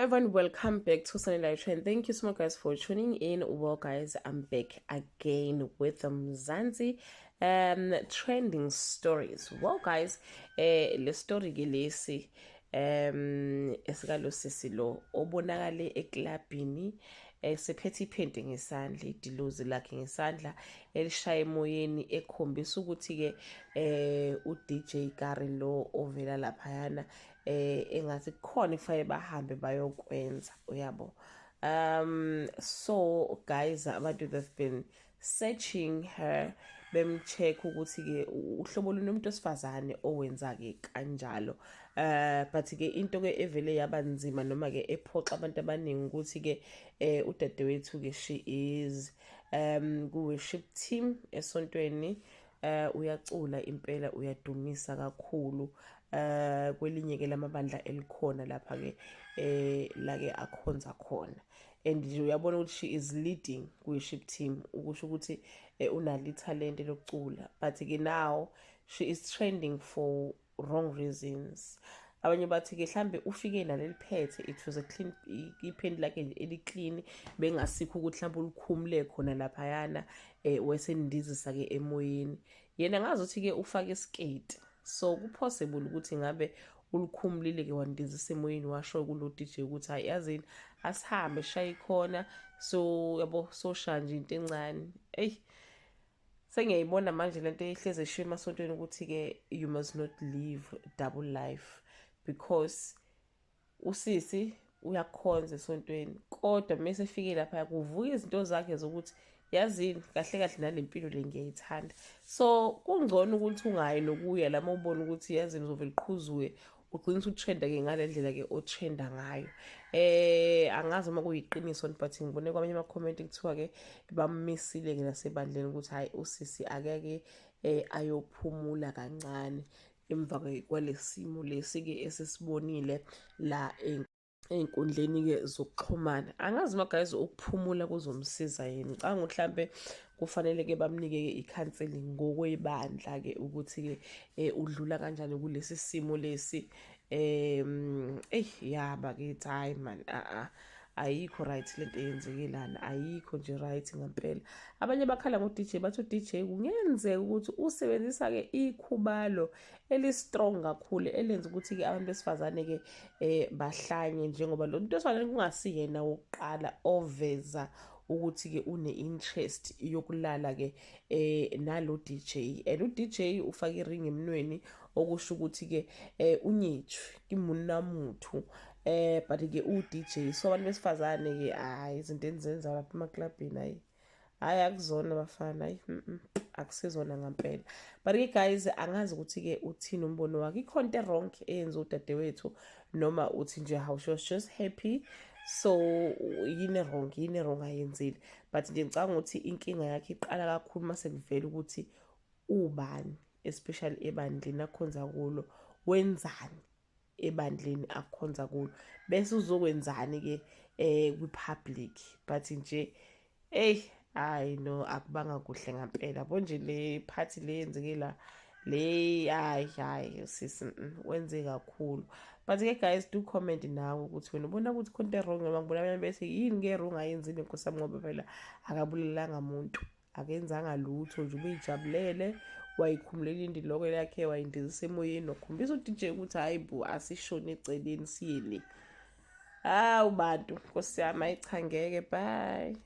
Everyone, welcome back to Sunny Live Trend. Thank you so much, guys, for tuning in. Well, guys, I'm back again with the Mzansi trending stories. Well, guys, le story ke lesi esikalosisi lo obonakale eklabhini esephethe iphenti ngesandla, idilozi lakhe ngesandla elishaya emoyeni, ekhombisa ukuthi ke uDJ Kari lo ovela laphayana engathi kukhona kufanele bahambe bayokwenza, uyabo. So guys, abantu, they've been searching her, bemcheck ukuthi ke uhlobo lomuntu osifazane owenza ke kanjalo. But ke into ke evele yaba nzima noma ke ephoxa abantu abaningi ukuthi ke udadewethu ke, she is ku worship team esontweni. Uyacula impela, uyadumisa kakhulu kwelinye ke lamabandla elikhona lapha ke la ke akhonza khona, and nje uyabona ukuthi she is leading ku-worship team, ukusho ukuthi unalo ithalente lokucula. But ke now she is trending for wrong reasons. Abanye bathi ke mhlambe ufike naleli phethe, it was a clean iphenti lakhe nje eli-clean, bengasikho ukuthi mhlambe ulikhumule khona laphayana wesendizisa ke emoyeni. Yena ngazi ukuthi ke ufake isketi, so kupossible ukuthi ngabe ulikhumulile ke, wandizisa emoyeni, washo kulo DJ ukuthi, "Hayi, yazini, asihambe shaye khona." So yabo, so nje into encane. Eyi, sengiyayibona manje lento ehleze eshiwo emasontweni ukuthi-ke you must not live double life, because usisi uyakhonza esontweni, kodwa mase efike lapha kuvuka izinto zakhe zokuthi, yazini, kahle kahle nale mpilo le ngiyayithanda. So kungcono ukuthi ungayi nokuya lama ubona ukuthi, yazini, uzovele uqhuzuke, ugcina usutrenda-ke ngale ndlela-ke otrenda ngayo. Angazi uma kuyiqiniso, but ngibone kwamanye ama-comment kuthiwa-ke bammisile-ke nasebandleni ukuthi hhayi, usisi akeke ayophumula kancane emva kwalesimo lesi-ke esesibonile la ey'nkundleni-ke zokuxhumana. Angazi ma guys ukuphumula kuzomsiza yini. Ngicabanga ukuthi hlampe kufanele-ke bamnike-ke i-counselling ngokwebandla-ke ukuthi-ke udlula kanjani kulesi simo lesi. Eyi, ya bakithi, hhayi man, a-a, ayikho right lento eyenzeke lana, ayikho nje right ngempela. Abanye bakhala ngo-DJ, bathi u-DJ kungenzeka ukuthi usebenzisa-ke ikhubalo eli-strong kakhulu elenza ukuthi-ke abantu besifazane-ke bahlanye, njengoba lo muntu wesifazane kungasiyena wokuqala oveza ukuthi-ke une-interest yokulala-ke nalo DJ, and u-DJ ufake iring emnweni, okusho ukuthi-ke unyethu ke monna motho, but ke u-DJ. So abantu besifazane ke, hayi, izinto enizenza lapha emaklabhini, hayi hayi, akuzona bafana, hayi, akusizona ngampela. But ke guys, angazi ukuthi-ke uthini umbono wakhe. Ikhona into wrong eyenza udadewethu, noma uthi nje how she was just happy? So yini wrong, yini wrong ayenzile? But nje ngicabanga ukuthi inkinga yakhe iqala kakhulu mase kuvela ukuthi ubani, especially ebandleni akhonza kulo, wenzani ebandleni akhonza kulo, bese uzokwenzani ke kwi-public. But nje, hey, hayi no, akubanga kuhle ngampela bo nje le party le yenzeke la le. Hayi hayi, sisi, wenze kakhulu. But ke guys, do comment nawe ukuthi wena ubona ukuthi khona into wrong, noma ngibona abanye bese yini ke wrong ayenzile, nkosi yami, ngoba phela akabulelanga muntu, akenzanga lutho nje, ubeyijabulele, wayikhumulela indiloko yakhe, wayindizisa emoyeni, wakhombisa uDJ ukuthi, hayi bo, asishone eceleni siye le. Hawu bantu, nkosi yami, ayi cha, ngeke, bye.